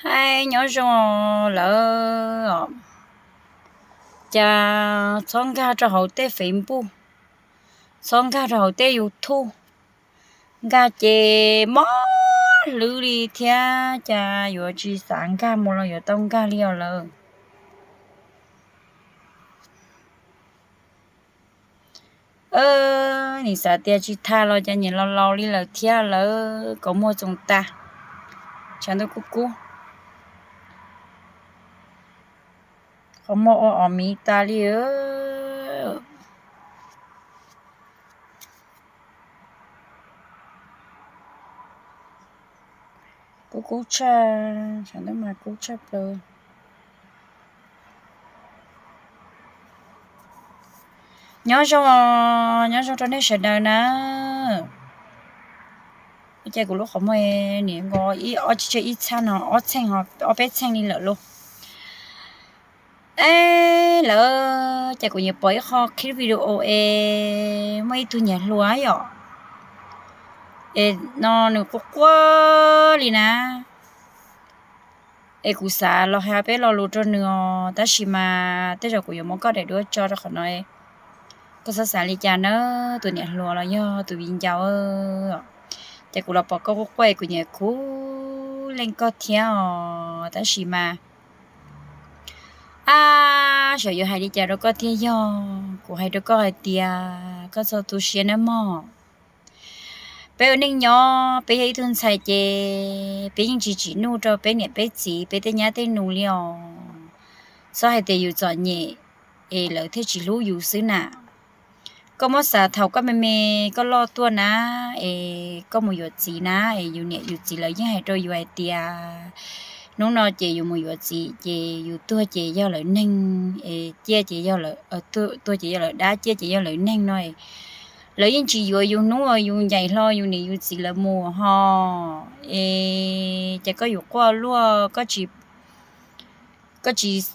Aib, nyob zoo lawm. Cas txhob nkag rau hauv tej Facebook, txhob nkag rau hauv tej YouTube, nkag ces mob hlwb li thiab, cas yuav tsis xav nkag mus los yuav tau nkag li os lawm. Nim xav tias tsis tha los cas nyiam laus laus li lawm thiab lawm, kaus muag txoos tas, tshav ntuj kub kub, qhov muag ua om miv tas li. Kub kub tshaj, tshav ntuj mas kub tshaj plaws. Nyob zoo, nyob zoo rau nej sawv daws na. Ua cas kuv lub qhov muag nim nkaus ib ob txheej, ib txheej no ob txheej, ob peb txheej li lawm lauj. Eb lawm, cas kuv nyiam pom ib qho clip video es muaj ib tug niam hluas yom, es no nws quaj quaj li na. Es kuv xav los hais peb lo lus rau nws os, tab sis mas tej zaum kuv yuav muab koj daim duab tso rau qhov no, koj txhob xav li cas na, tus niam hluas los yog tus viv ncaus. Ces kuv los pom koj quaj quaj, kuv nyiam khuv leej koj thiab os, tab sis mas ab, xyov yuav hais li cas rau koj thiab, yog kuv hais rau koj hais tias koj txhob tu siab nawb mog. Peb ua neej nyob, peb yog ib tug ntxhais ces peb yeej tsis tsim nuj rau peb niam peb txiv, peb tej nyab tej nus li os. Txhob hais tias yus txom nyem es lawv thiaj tsis hlub yus xwb na. Koj muab xav thaum koj me me, koj loj tuaj na, es koj mus yuav txiv na, es yus niam yus txiv lawv yeej hais rau yus hais tias hnub no ces yus mus yuav txiv ces yus tuag ces yog lawv neeg, es ciaj ces yog lawv, tuag ces yog lawv dab, ciaj ces yog lawv neeg no. Lawv yeej tsis yuav yus hnub uas yus ncaim hlo yus niam yus txiv lawv mus ho. Es ces koj yuav quaj luaj, koj tsis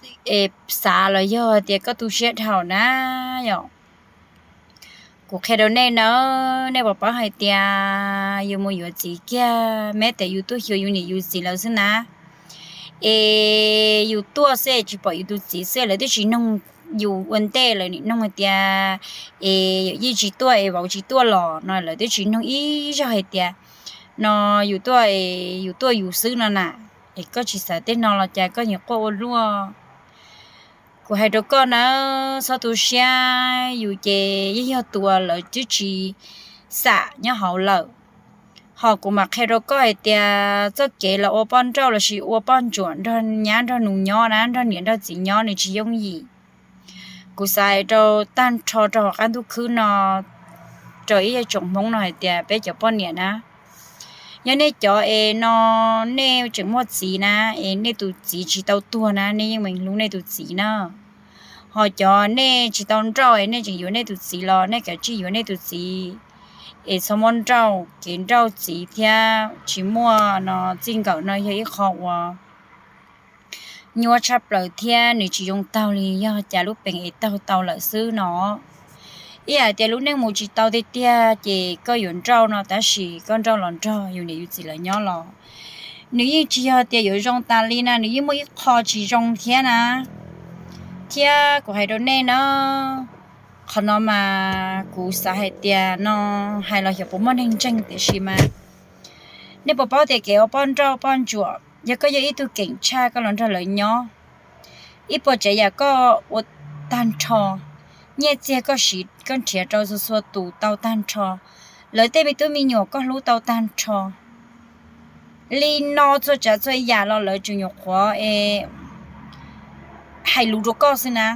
xav los yog tias koj tu siab dhau na yom. Kuv qhia rau nej na, nej puas paub hais tias yus mus yuav txiv kiag, meb tias yus tuaj xyuas yus niam yus txiv lawv xwb na, es yus tuaj xwb tsis pom yus tus txiv xwb, lawv twb tsis noog yus ua ntej, lawv nim noog hais tias es yawm yij tsis tuaj es vauv tsis tuaj los no, lawv twb tsis noog ib zaug hais tias no yus tuaj, yus tuaj yus xwb no na. Es koj tsis xav tej no los cas koj nyiam quaj ua luaj. Kuv hais rau koj na, txhob tu siab, yus ces yeej yog tus uas lawv twb tsis xam nyob hauv lawm. Ho kuv mam qhia rau koj hais tias txoj kev los ua poj nrauj lossis ua poj ntsuam nrog nyab nrog nus nyob na, nrog niam nrog txiv nyob nws tsis yooj yim. Kuv xav hais rau tag nrho rau hauv qab ntuj khwb no, rau ib tsoom Hmoob no hais tias peb cov poj niam na, yog nej cov es no nej tseem muaj txiv na, es nej tus txiv tsis tau tuag na, nej yeej meem hlub nej tus txiv na. Ho cov nej tsis tau nrauj es nej tseem yuav nej tus txiv los nej kav tsij yuav nej tus txiv, es txhob muab nrauj, kev nrauj txiv thiab tsis muaj no txij nkawm no yog ib qho uas nyuaj tshaj plaws thiab nws tsis zoo taug li, yog cas lub peev es taug tau lawm xwb no. Ib yam tias lub neej mus tsis tau tiag tiag ces koj yuav nrauj no, tab sis koj nrauj los nrog yus niam yus txiv lawv nyob los nws yeej tsis yog tias yuav zoo tas li na, nws yeej muaj ib qho tsis zoo thiab na. Thiab kuv hais rau nej na, qhov no mas kuv xav hais tias no hais los xyov puas muaj neeg ntseeg, tiam sis mas nej puas paub tias kev ua poj nrauj poj ntsuam, yog koj yog ib tug keem tshaj koj los nrog lawv nyob, ib puas tsav yam koj ua tag nrho, nyiaj txiag koj siv koj nrhiav rau txhua txhua tus tau tag nrho, lawv tej me tub me nyuam koj hlub tau tag nrho. Li no txhua tsav txhua yam los lawv tseem nyuam qhuav es hais lus rau koj xwb na,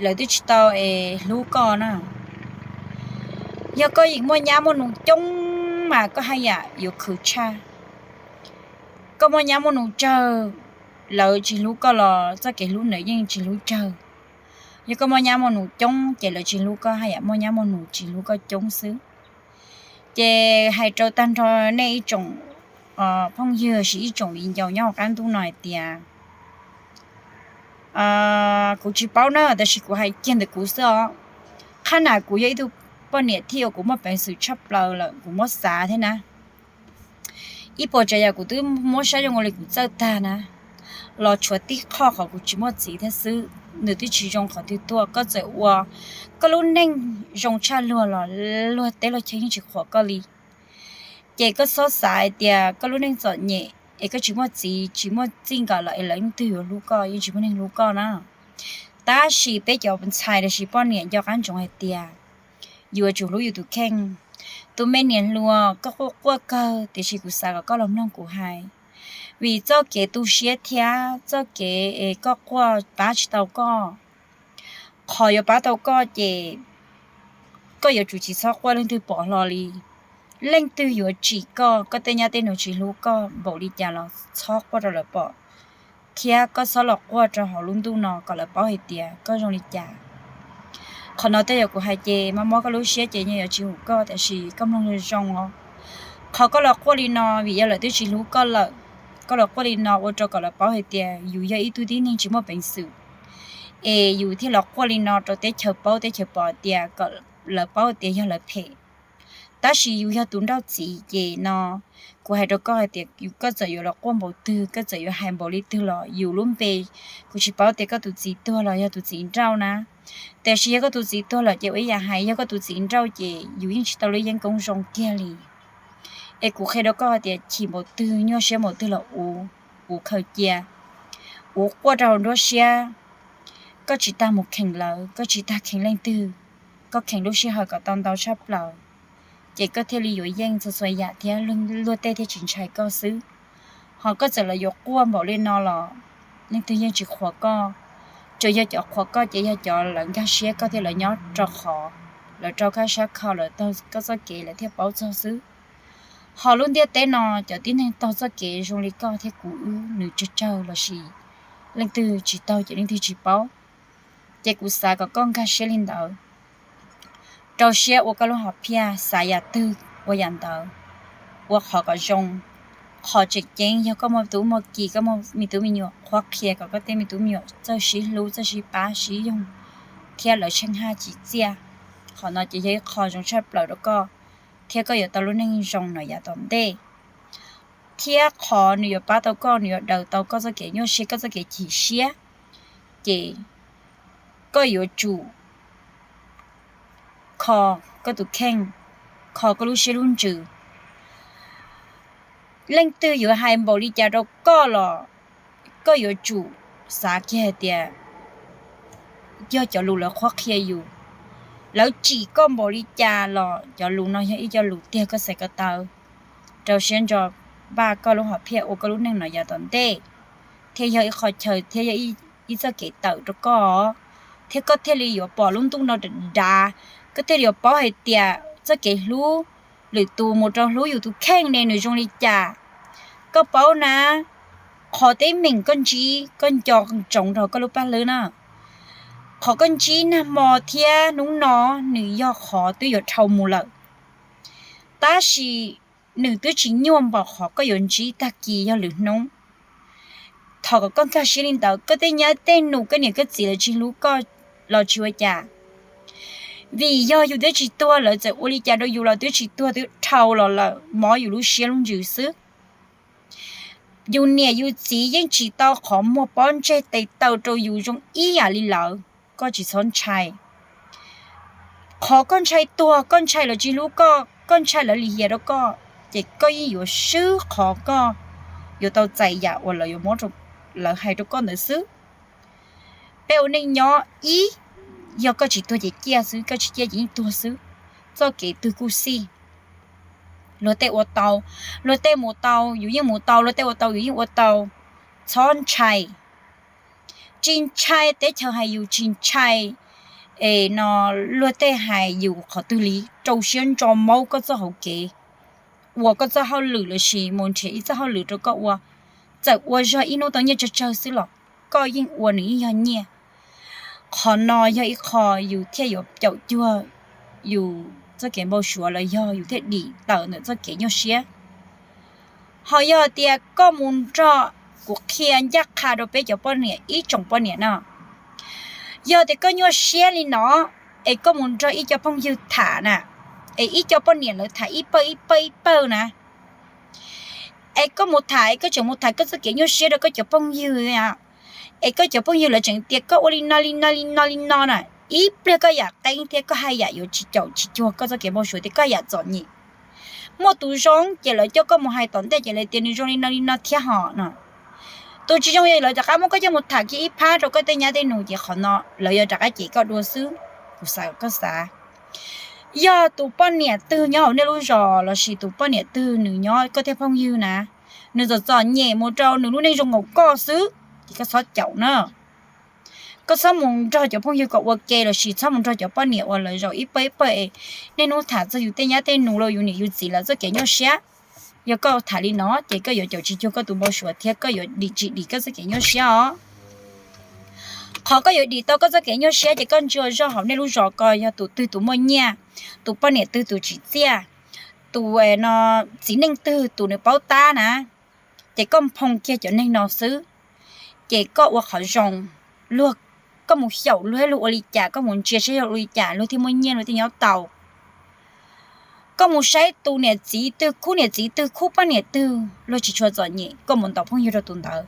lawv twb tsis tau es hlub koj na. Yog koj yeej muaj nyab muaj nus coob mas koj haj yam yuav khwv tshaj. Koj muaj nyab muaj nus tsawg, lawv tsis hlub koj los txoj kev hlub ntawd yeej tsis hlub tsawg. Yog koj muaj nyab muaj nus coob ces lawv tsis hlub koj, haj yam muaj nyab muaj nus tsis hlub koj coob xwb. Ces hais rau tag nrho nej ib tsoom phooj ywg lossis ib tsoom viv ncaus nyob hauv qab ntuj no hais tias, kuv tsis paub na, tab sis kuv hais kiag ntawm kuv xwb os. Qhab nam kuv yog ib tug poj niam thiab uas kuv muaj peev xwm tshaj plaws lawm, kuv muab xav thiab na, ib puas tsav yam kuv twb muab saib zoo ua li kuv txawj tag na. los tshuav tib qho qhov kuv tsis muaj txiv thiab xwb. Nws twb tsis zoo qhov twg tuaj, koj txawm ua koj lub neej zoo tshaj luag los luag teb luag chaw yeej tsis qhuas koj li. Ces koj txhob xav hais tias koj lub neej txom nyem es koj tsis muaj txiv tsis muaj txij nkawm los es lawv leej twg yuav hlub koj, yeej tsis muaj neeg hlub koj na. Tab sis peb cov ntxhais los sis poj niam nco qab ntsoov hais tias yus yuav tsum hlub yus tus kheej. Tus me niam hluas, koj quaj quaj kawg tiam sis kuv xav kom koj los mloog kuv hais, vim txoj kev tu siab thiab txoj kev es koj quaj pab tsis tau koj. Qhov yuav pab tau koj ces koj yuav tsum tsis txhob quaj leej twg pom hlo li. Leej twg yuav tsim koj, koj tej nyab tej nus tsis hlub koj npaum li cas los txhob quaj rau lawv pom, thiab koj txhob los quaj rau hauv lub ntuj no kom lawv paub hais tias koj zoo li cas. Qhov no tej zaum kuv hais ces mob mob koj lub siab ces yeej yuav tsis hum koj, tiam sis koj mloog zoo os. Qhov koj los quaj li no vim yog lawv twb tsis hlub koj lawm. Koj los quaj li no ua rau kom lawv paub hais tias yus yog ib tug tib neeg tsis muaj peev xwm, es yus thiaj los quaj li no rau teb chaws paub teb chaws pom tias kom lawv paub tias yog lawv phem. Tab sis yus yog tus nrauj txiv ces no, kuv hais rau koj hais tias yus, koj txawm yuav los quaj npaum twg, koj txawm yuav hais npaum li twg los yus lub npe, kuv tsis paub tias koj tus txiv tuag los yog tus txiv nrauj na. Tiam sis yog koj tus txiv tuag lawm ces ua ib yam hais, yog koj tus txiv nrauj ces yus yeej tsis tau lub yeeb koob zoo kiag li. Es kuv qhia rau koj hais tias chim npaum twg nyuaj siab npaum twg los uv, uv khaws cia, uv quaj rau hauv nruab siab. Koj tsis tas mus kheev lawv, koj tsis tas kheev leej twg, koj kheev lub sij hawm kom tau ntau tshaj plaws, ces koj thiaj li yuav yeej txhua txhua yam thiab luag tej thiaj tsis ntshai koj xwb. Ho koj txawm los yuav quaj npaum li no los leej twg yeej tsis qhuas koj. Tsuas yog cov qhuas koj ces yog cov lawv nkag siab koj thiab lawv nyob rau qhov, lawv rau koj sab kho, lawv taug koj txoj kev lawv thiaj paub txog xwb. Ho lub ntiaj teb no cov tib neeg taug txoj kev zoo li koj thiab kuv wb nws tsawg tsawg los sis leej twg tsis taug ces leej twg tsis paub. Ces kuv xav kom koj nkag siab li ntawd, rau siab ua koj lub hom phiaj, xav yam twg ua yam ntawd, ua qhov kom zoo. Qhov tseem ceeb yog koj muaj tub muaj ki, koj muaj me tub me nyuam, qhuab qhia kom koj tej me tub me nyuam txawj sib hlub, txawj sib pab sib yoog, thiab lawv tsheej haj tsim txiaj. Qhov no ces yog ib qho zoo tshaj plaws rau koj, thiab koj yuav tau lub neej zoo no yav tom ntej. Thiab qhov nws yuav pab tau koj, nws yuav daws tau koj txoj kev nyuaj siab, koj txoj kev chim siab, ces koj yuav tsum kho koj tus kheej, kho koj lub siab lub ntsws. Leej twg yuav hais npaum li cas rau koj los koj yuav tsum xav kiag hais tias yog cov lus lawv qhuab qhia yus, lawv tsim koj npaum li cas los cov lus no yog ib co lus tiag koj xaiv ko taw, rau siab ntso npaj koj lub hom phiaj ua koj lub neej no yav tom ntej, thiaj yog ib qho chaw thiab yog ib txoj kev tawm rau koj, thiab koj thiaj li yuav pom lub ntuj no dav dav, koj thiaj li yuav paub hais tias txoj kev hlub lwm tus mus rau hlub yus tus kheej ne nws zoo li cas. Koj paub na, qhov teeb meem koj ntsib koj nco ntsoov rau koj lub paj hlwb na, qhov koj ntsib nag hmo thiab hnub no nws yog qhov twb yuav dhau mus lawm, tab sis nws twb tsis nyuaj npaum qhov koj yuav ntsib tag kis yog lwm hnub. Thov kom koj nkag siab li ntawd, koj tej nyab tej nus koj niam koj txiv lawv tsis hlub koj los tsis ua cas, vim yog yus twb tsis tuag, lawv txawm ua li cas rau yus los twb tsis tuag, twb dhau los lawm, mob yus lub siab lub ntsws xwb. Yus niam yus txiv yeej tsis tau qhov muag pob ntseg tes taw rau yus zoo ib yam li lawv, koj tsis txhob ntshai. Qhov koj ntshai tuag, koj ntshai lawv tsis hlub koj, koj ntshai lawv lim hiam rau koj, ces koj yeej yuav swb qhov koj yuav tau txais yam uas lawv yuav muab rau, lawv hais rau koj ntawd xwb. Peb ua neej nyob ib, yog koj tsis tuag ces ciaj xwb, koj tsis ciaj ces yeej tuag xwb. Txoj kev twg kuj xij, luag tej ua tau, luag tej mus tau yus yeej mus tau, luag tej ua tau yus yeej ua tau. Txhob ntshai, tsis ntshai teb chaws hais yus, tsis ntshai es no luag tej hais yus qhov twg li, rau siab ntso maub koj txoj hauv kev, ua koj txoj hauj lwm lossis mus nrhiav ib txoj hauj lwm rau koj ua. Txawm ua zog ib hnub tau nyiaj tsawg tsawg xwb los koj yeej ua nws yeej yog nyiaj. Qhov no yog ib qho yus thiaj yuav caum cuag yus txoj kev npau suav los yog yus thiaj dim tawm ntawm txoj kev nyuaj siab. Ho yog tias koj mus nrog, kuv qhia ncaj qha rau peb cov poj niam ib tsoom poj niam no, yog tias koj nyuaj siab li no es koj mus nrog ib co phooj ywg tham na, es ib co poj niam lawv tham ib pawg ib pawg ib pawg na, Es koj mus tham es koj tseem mus tham koj txoj kev nyuaj siab rau koj cov phooj ywg, es koj cov phooj ywg lawv tseem tias koj ua li no li no li no li no na, ib pliag koj yam qeeb thiab koj haj yam yuav tsis caum tsis cuag koj txoj kev npau suav tias koj yam txom nyem. Muaj tus zoo ces lawv coj koj mus hais tom ntej ces lawv tias nws zoo li no li no thiab hos no. Tus tsis zoo lawv rov qab muab koj coj mus tham kiag ib phab rau koj tej nyab tej nus ces qhov no lawv yuav rov qab cem koj dua xwb. Kuv xav koj xav, yog tus poj niam twg nyob hauv nej lub zos lossis tus poj niam twg nws nyob koj tej phooj ywg na, nws txom txom nyem mus rau nws lub neej zoo nkaus koj xwb ces koj txhob caum na. Koj txhob mus nrog cov phooj ywg kom ua ke lossis txhob mus nrog cov poj niam uas lawv zaum ib pawg ib pawg es niaj hnub tham txog yus tej nyab tej nus los yus niam yus txiv lawv txoj kev nyuaj siab. Yog koj tham li no ces koj yuav caum tsis cuag koj tus npau suav thiab koj yuav dim tsis dim koj txoj kev nyuaj siab os. Qhov koj yuav dim tau koj txoj kev nyuaj siab ces koj ntsia zoj hauv nej lub zos ko yog tus twg tus muaj nyiaj, tus poj niam twg tus tsim txiaj, tus no txiv neej twg tus nws paub tab na. Ces koj nphoo kiag cov neeg no xwb, ces koj ua qhov zoo, luag, koj mus xyaum luag luag ua li cas, koj mus ntsia saib luag ua li cas luag thiaj muaj nyiaj luag thiaj nyob tau. Koj mus saib tus niam txiv twg khub niam txiv twg khub poj niam twg luag tsis tshua txom nyem koj mus ntaus phooj ywg rau tus ntawd.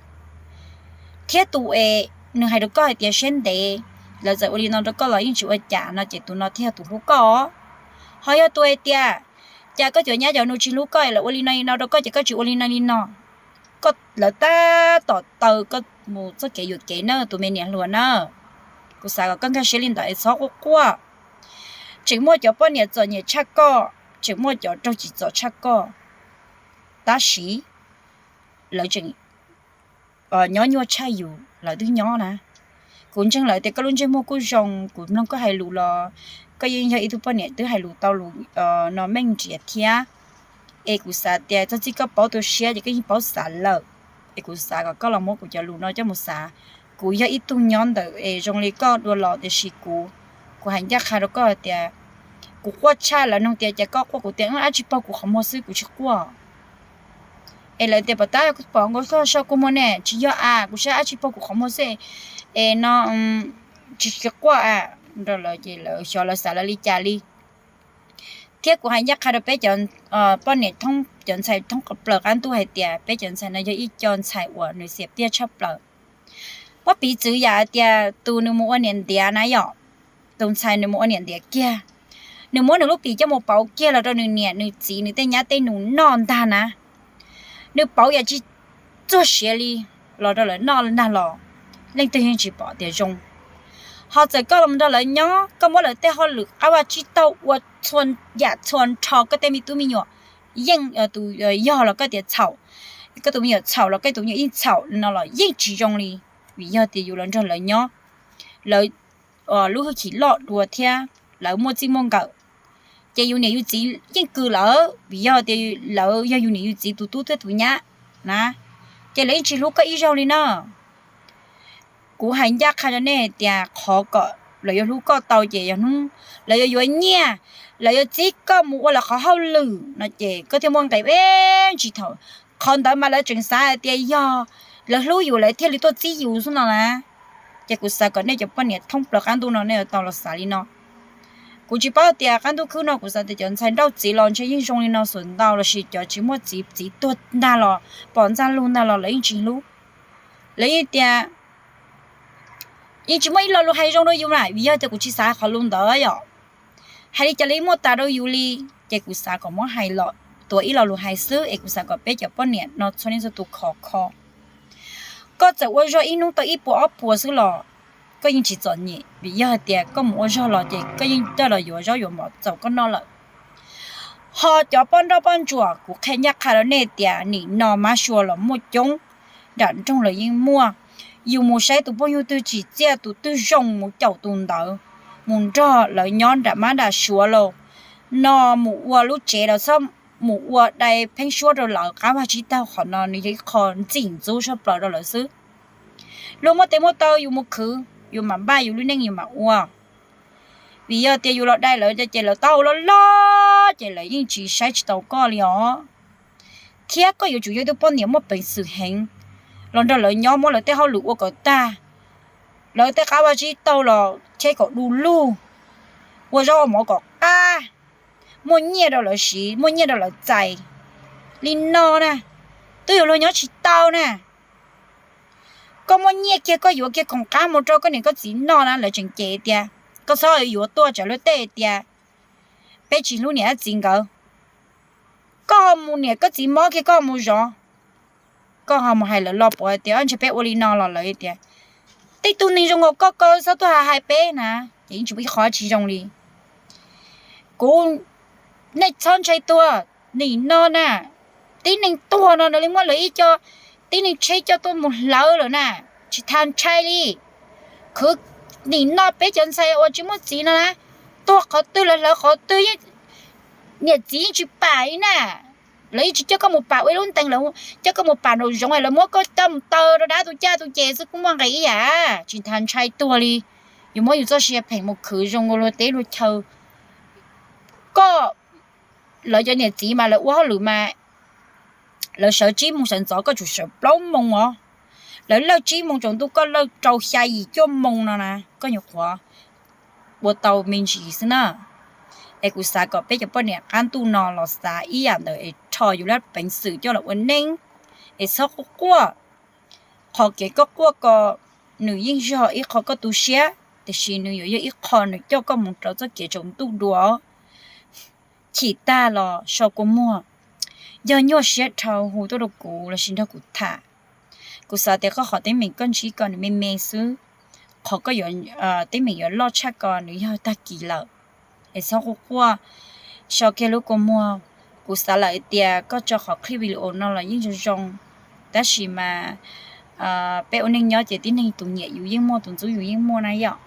Thiab tus es nws hais rau koj hais tias siab ntev, lawv txawm ua li no rau koj los yeej tsis ua cas no ces tus no thiaj yog tus hlub koj. Ho yog tus hais tias cas koj cov nyab cov nus tsis hlub koj es lawv ua li no li no rau koj ces koj tsis ua li no li no, koj lawv tab tom taw koj mus txoj kev yuam kev na tus me niam hluas na. Kuv xav kom koj nkag siab li ntawd es txhob quaj quaj. Tseem muaj cov poj niam txom nyem tshaj koj, tseem muaj cov raug tsim txom tshaj koj, tab sis lawv tseem nyob nyuaj tshaj yus lawv twb nyob na. Kuv ntseeg lawm tias koj lub ntsej muag kuj zoo, kuv mloog koj hais lus los koj yeej yog ib tug poj niam twb hais lus tau lus no meej nrias thiab. Es kuv xav tias txog txij koj paub tu siab ces koj yeej paub xav lawm. Es kuv xav kom koj los muab kuv cov lus no coj mus xav. Kuv yog ib tug nyob ntawm es zoo li koj dua los tiam sis kuv, kuv hais ncaj qha rau koj hais tias kuv quaj tshaj lawv nug tias cas koj quaj, kuv tias dab tsi paug kuv qhov muag xwb kuv tsis quaj. Es lawv tias pom tab pom nkaus koj so kua muag ne, tsis yog a, kuv saib dab tsi paug kuv qhov muag xwb es no tsis tsis quaj a. Rau lawv ces lawv xyov lawv xav lawv li cas li. Thiab kuv hais ncaj qha rau peb cov poj niam, cov ntxhais thoob plaws qab ntuj hais tias peb cov ntxhais no yog ib co ntxhais uas nws xiam tiaj tshaj plaws. Muab piv txwv yam hais tias tus nws mus ua niam ntiav na yom, tus ntxhais nws mus ua niam ntiav kiag, nws muab nws lub pim coj mus pauv kiag los rau nws niam nws txiv nws tej nyab tej nus noj ntag na. Nws pauv yam tsis txuag siav li los rau lawv noj ntag los leej twg yeej tsis pom tias zoo. Ho txawm koj los nrog lawv nyob, koj muab lawv tej hauj lwm qab vaj tsib taug ua txhua yam txhua nrho, koj tej me tub me nyuam yeej, tus yog los koj tias txhaum, koj tus me nyuam txhaum los koj tus me nyuam yeej txhaum no los yeej tsis zoo li. Vim yog tias yus los nrog lawv nyob, lawv lub hwj chim loj dua thiab lawv muaj txij muaj nkawm, ces yus niam yus txiv yeej kws lawm vim yog tias lawv yog yus niam yus txiv tus tub thiab tus nyab na, ces lawv yeej tsis hlub koj ib zaug li na. Kuv hais ncaj qha rau nej hais tias qhov kom lawv yuav hlub koj tau ces yog hnub lawv yuav yuav nyiaj, lawv yuav txib koj mus ua lawv qhov hauj lwm no ces koj thiaj muaj nqis ib ntsis thaum. Qhov ntawd mas lawv tseem xav hais tias yog lawv hlub yus lawv thiaj li tuaj txib yus xwb no na. Ces kuv xav kom nej cov poj niam thoob plaws qab ntuj no nej yuav tau los xav li no. Kuv tsis paub tias qab ntuj khwb no kuv xav tias cov ntxhais nrauj txiv los ntshe yeej zoo li no xuas ntau lossis cov tsis muaj txiv, txiv tuag ntag los pom ntxaj lug ntag los lawv yeej tsis hlub. Lawv yeej tias yeej tsis muaj ib lo lus hais zoo rau yus na vim yog tias kuv tsis xav hais qhov lus ntawd yom. Hais li cas li muaj tas rau yus li, ces kuv xav kom muab hais los tuav ib lo lus hais xwb es kuv xav kom peb cov poj niam no txhua leej txhua tus khov kho. Koj txawm ua zog ib hnub tau ib puas ob puas xwb los koj yeej tsis txom nyem vim yog hais tias koj mus ua zog los ces koj yeej coj los yuav zaub yuav mov txaus koj noj lawm. Ho cov poj nrauj poj ntsuam kuv qhia ncaj qha rau nej tias nim no mab sua los muaj coob, nram nroog los yeej muaj. Yus mus saib tus phooj ywg twg tsim txiaj tus twg zoo mus caum tus ntawd, mus nrog lawv nyob nram mab nram suav los no, mus ua lub tsev los txhob mus ua dai pheeb suab rau lawv, qab vaj tsib taug qhov no nws yog ib qho ntxim ntxub tshaj plaws rau lawv xwb. Luag muaj tes muaj taw yus mus khwv yus mam npaj yus lub neej yus mam ua. Vim yog tias yus los dai lawv ces lawv taub hau loj loj ces lawv yeej tsis saib tsis taus koj li os. Thiab koj yuav tsum yog ib tug poj niam muaj peev xwm heev los nrog lawv nyob muab lawv tej hauj lwm ua kom tag, lawv tej qab vaj tsib taug los cheb kom du lug, ua zaub ua mov kom qab, muaj nyiaj rau lawv siv muaj nyiaj rau lawv txais li no na. twb yuav luag nyob tsis tau na. Koj muaj nyiaj kiag koj yuav kiag khoom qab mus rau koj niam koj txiv noj na, lawv tseem cem tias koj txhob yuav tuaj tsam luag tej tias peb tsis hlub niam txiv nkawd. Koj ho mus niam koj txiv mob kiag koj ho mus zov, koj ho mus hais lawv los puas tias ntshe peb ua li no los lawv tias tej tug neeg zoo nkaus koj ko txhob tuaj hais peb na, ces yeej tsis muaj ib qho tsis zoo li. Kuv, nej txhob ntshai tuag, nim no na, tib neeg tuag no nws li muab lawv ib co, tib neeg tsheb coj tuaj mus hlawv lawm na, tsis tas ntshai li. Khwv, nim no peb cov ntxhais uas tsis muaj txiv no na, tuag qhov twg los hlawv qhov twg, niam txiv yeej tsis pam li na. Lawv yeej tsis coj koj mus pam ua ib lub ntees, lawv coj koj mus pam nraum zoov, lawv muab koj coj mus taw rau dab tus caj tus ces xwb kuj muaj nqis ib yam, tsis tas ntshai tuag li. Yuav muab yus txoj sia pheem mus khwv zoo ua luag teb luag chaw. Koj, lawv cov niam txiv mas lawv ua hauj lwm mas lawv sawv tsib moos sawv ntxov koj tsum sawv plaub moos os. Lawv lawj tsib moos tsaus ntuj koj lawj rau xya yim cuaj moos no na, koj nyuam qhuav ua tau me ntsis xwb na. Es kuv xav kom peb cov poj niam qab ntuj no los xav ib yam ntawd es rho yus lub peev xwm coj los ua neej, es txhob quaj quaj. Qhov kev koj quaj ko nws yeej yog ib qho koj tu siab, tiam sis nws yuav yog ib qho nws coj koj mus rau txoj kev tsaus ntuj dua. Chim tag los sau kua muag. Yog nyuaj siab dhau hu tuaj rau kuv lossis nrog kuv tham. Kuv xav tias koj qhov teeb meem koj ntsib ko nws me me xwb, qhov koj yuav, teeb meem yuav loj tshaj ko nws yog tag kis lawm. Es txhob quaj quaj, sau kiag lub kua muag. Kuv xav lawm tias koj tso qhov clip video no los yeej zoo zoo, tab sis mas peb ua neej nyob ces tib neeg tus nyiam yus yeej muaj, tus ntxub yus yeej muaj na yom.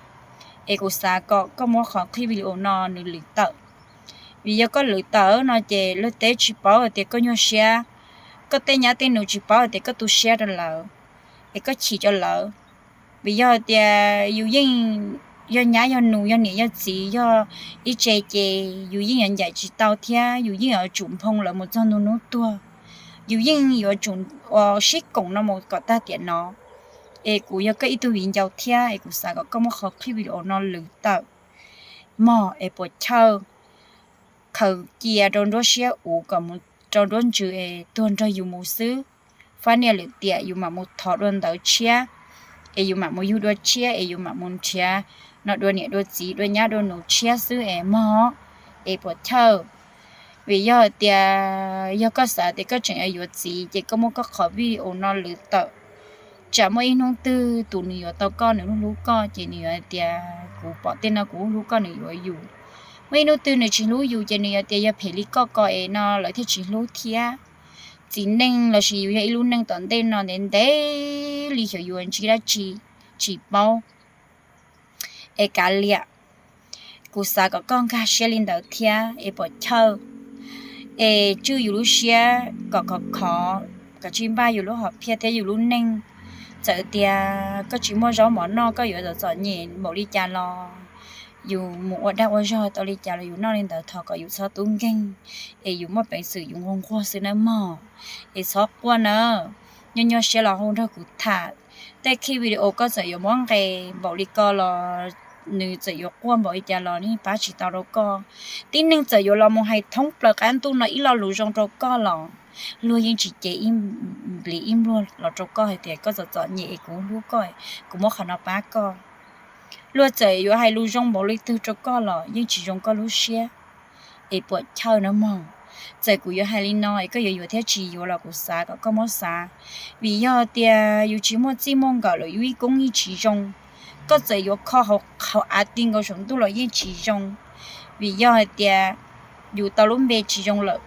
Es kuv xav kom koj muab qhov clip video no nws lwm tawm, vim yog koj lwm tawm no ces luag teb tsis paub hais tias koj nyuaj siab, koj tej nyab tej nus tsis paub hais tias koj tu siab rau lawv, es koj chim rau lawv. Vim yog hais tias yus yeej yog nyab yog nus yog niam yog txiv yog ib tse ces yus yeej yuav ncaim tsis tau thiab yus yeej yuav tsum nphoo lawv mus txog ntu hnub tuag, yus yeej yuav tsum ua sib koom no mus kom tag tiam no. Es kuv yog koj ib tug viv ncaus thiab es kuv xav kom koj muab qhov clip video no lwm tawm mog, es puas chawj khaws cia rau nruab siab uv kom mus rau nruab ntsws es tuag nrog yus mus xwb. Fab niaj lwm tiam yus mam mus thov dua ntawv tshiab, es yus mam mus yug dua tshiab es yus mam mus nrhiav no dua niam dua txiv dua nyab dua nus tshiab xwb es mog, es puas chawj. Vim yog hais tias yog koj xav tias koj tseem yuav txiv ces koj muab koj qhov video no lwm tawm. Tsam muaj ib hnub twg tus nws yuav tau koj nws hlub hlub koj ces nws yuav hais tias kuv pom tej no kuv hlub hlub koj nws yuav yus. Muaj ib hnub twg nws tsis hlub yus ces nws yuav tias yog phem li koj ko es no lawv thiaj tsis hlub thiab. Txiv neej lossis yus yog ib lub neej tom ntej no ntev ntev li xyov yuav ntsib dab tsi, tsis paub. Es kav liam, kuv xav kom koj nkag siab li ntawd thiab es puas chawj. Es tswj yus lub siab kom khov khov, kav tsij npaj yus lub hom phiaj thiab yus lub neej. Txawm tias koj tsis muaj zaub mov noj koj yuav txom txom nyem npaum li cas los, yus mus ua dag ua zog tau li cas los yus noj li ntawd, thov kom yus txhob tub nkeeg, es yus muaj peev xwm yus nquag nquag xwb nawb mog. Es txhob quaj nawb, nyuaj nyuaj siab los hu nrog kuv tham. Tej clip video koj txawm yuav muab nqes npaum li ko los, nws txawm yuav quaj npaum li cas los yeej pab tsis tau rau koj. Tib neeg txawm yuav los mus hais thoob plaws qab ntuj no ib lo lus zoo rau koj los, luag yeej tsis cev ib nplis ib npluag los rau koj hais tias koj txom txom nyem es kuv hlub koj, kuv muab qhov no pab koj. Luag txawm yuav hais lus zoo npaum li twg rau koj los yeej tsis zoo koj lub siab, es puas chawj nawb mog. Txawm kuv yuav hais li no es koj yuav yuav thiab tsis yuav los kuv xav kom koj muab xav, vim yog tias yus tsis muaj txij muaj nkawm los yus ib koob yeej tsis zoo. Koj txawm yuav kho hauv av ti nkaus saum ntuj los yeej tsis zoo, vim yog hais tias yus tau lub npe tsis zoo lawm.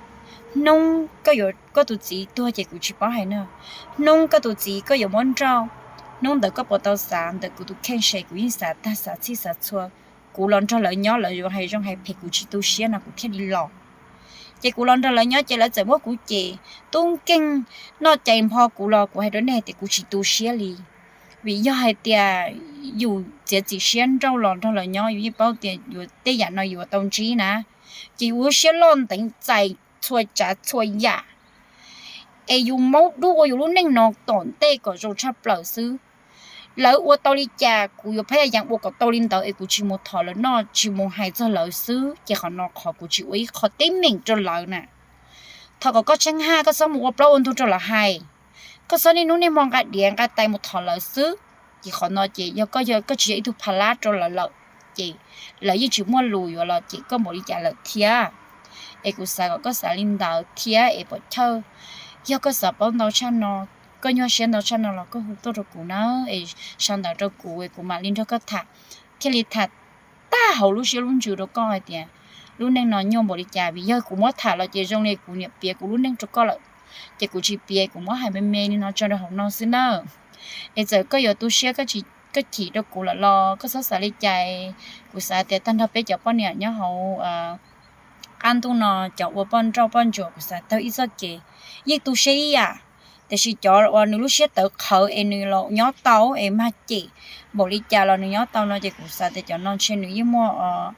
Hnub koj yuav koj tus txiv tuag ces kuv tsis paub hais na, hnub koj tus txiv koj yuav muab nrauj, hnub ntawd koj puas tau xav ntawm kuv tus kheej se, kuv yeej xav tag xav txhij xav txhua. Kuv los nrog lawv nyob lawv yuav hais zoo hais phem kuv tsis tu siab no kuv thiaj li los. Ces kuv los nrog lawv nyob ces lawv txawm muab kuv cem, tub nkeeg, noj cais npho kuv los kuv hais rau nej hais tias kuv tsis tu siab li. Vim yog hais tias yus txiav txim siab nrauj los nrog lawv nyob yus yeej paub tias yuav tej yam no yuav tau ntsib na, ces yus lub siab loj ntev txais txhua tsav txhua yam, es yus maub dub ua yus lub neej no tom ntej kom zoo tshaj plaws xwb. Lawv ua tau li cas kuv yuav phab yas ua kom tau li ntawd es kuv tsis mus thov lawv noj tsis mus hais txog lawv xwb ces qhov no qhov kuv tsis ua ib qho teeb meem rau lawv na. Thov kom koj tseeb haj, koj txhob mus ua plaub ua ntug rau lawv hais. Koj txhob niaj hnub niaj hmo nqa diav nqa tais mus thov lawv xwb. Ces qhov no ces yog koj, yog koj tsis yog ib tug pha lab rau lawv lawm, ces lawv yeej tsis muaj lus yuav los cem koj npaum li cas lawm thiab. Es kuv xav kom koj xav li ntawd thiab es Pov Chawj, yog koj xav paub ntau tshaj no, koj nyuaj siab ntau tshaj no los koj hu tuaj rau kuv na, es sau ntawv rau kuv es kuv mam li nrog koj tham, thiaj li tham tag hauv lub siab lub ntsws rau koj hais tias lub neej no nyuaj npaum li cas. Vim yog kuv muab tham los ces zoo li kuv niam piav kuv lub neej rau koj lawm, ces kuv tsis piav, kuv muab hais me me li no tso rau hauv no xwb na. Es txawm koj yuav tu siab, koj chim rau kuv lawm los koj txhob xav li cas. Kuv xav tias tag nrho peb cov poj niam nyob hauv qab ntuj no, cov ua poj nrauj poj ntsuam, kuv xav taug ib txoj kev yeej tu siab ib yam, tiam sis cov uas nws lub siab tawv qhawv es nws los nyob tau es mag cem npaum li cas los nws nyob tau no ces kuv xav tias cov no ntshe nws yeej muaj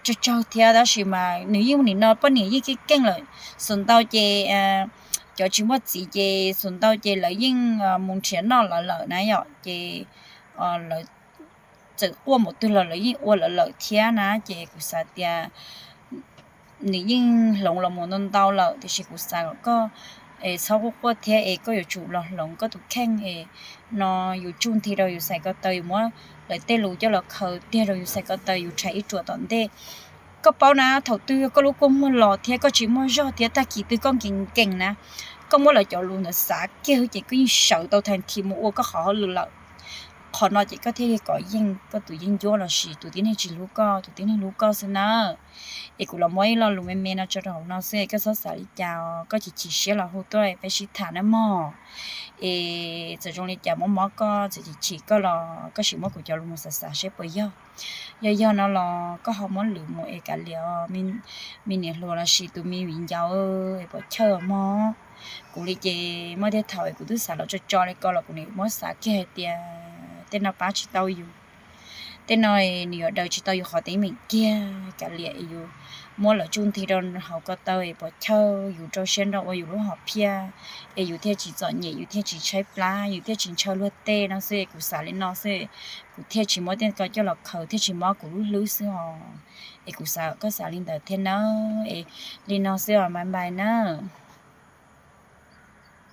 tsawg tsawg thiab, tab sis mas nws yeej nim no poj niam yeej keej keej lawm. Xus ntau ces cov tsis muaj txiv ces xus ntau ces lawv yeej mus nrhiav noj lawv lawm na yom, ces lawv txawm quaj npaum twg los lawv yeej ua lawv lawm thiab na. Ces kuv xav tias nws yeej hloov los mus ntau ntau lawm, tiam sis kuv xav kom koj txhob quaj quaj thiab es koj yuav tsum los hloov koj tus kheej es no yus tsuj nthi rau yus xais ko taw, yus muab lawv tej lus coj los khaws tiag rau yus xais ko taw, yus rhais ib ruam tom ntej. Koj paub na, thaum twg koj lub kua muag los thiab koj tsis muaj zog thiab tag kis twg koj nkees nkees na, koj muab lawv cov lus ntawd xav kiag ces koj yeej sawv tau tag nthi mus ua koj qhov hauj lwm lawm. Qhov no ces koj thiaj li kov yeej koj tus yeeb ncuab los sis tus tib neeg tsis hlub koj, tus tib neeg hlub koj xwb na. Es kuv los muab ib lo lus me me no tso rau hauv no xwb, koj txhob xav li cas, koj chim chim siab los hu tuaj peb sib tham na mog. Es txawm zoo li cas mob mob koj, txawm chim chim koj los koj sim muab kuv cov lus mus xav xav seb puas yog. Yog yog no los koj ho muab lwm mus es kav liam, me niam hluas los sis tus me viv ncaus es Pov Chawj mog. Kuv li ces muaj tej thaum kuv twb xav los tso tso li ko los kuv nim muab xav kiag hais tias tej no pab tsis tau yus, tej no nws yuav daws tsis tau yus qhov teeb meem kiag, kav liam es yus muab lawv tsuj nthi rau hauv ko taw es Pov Chawj, yus rau siab nrog ua yus lub hom phiaj, es yus thiaj tsis txom nyem, yus thiaj tsis tshaib plab, yus thiaj tsis ntshaw luag tej no xwb. Kuv xav li no xwb, kuv thiaj tsis muab tej ko coj los khaws, thiaj tsis mob kuv lub hlwb xwb os. Es kuv xav koj xav li ntawd thiab nawb. Es li no xwb os, bye bye nawb.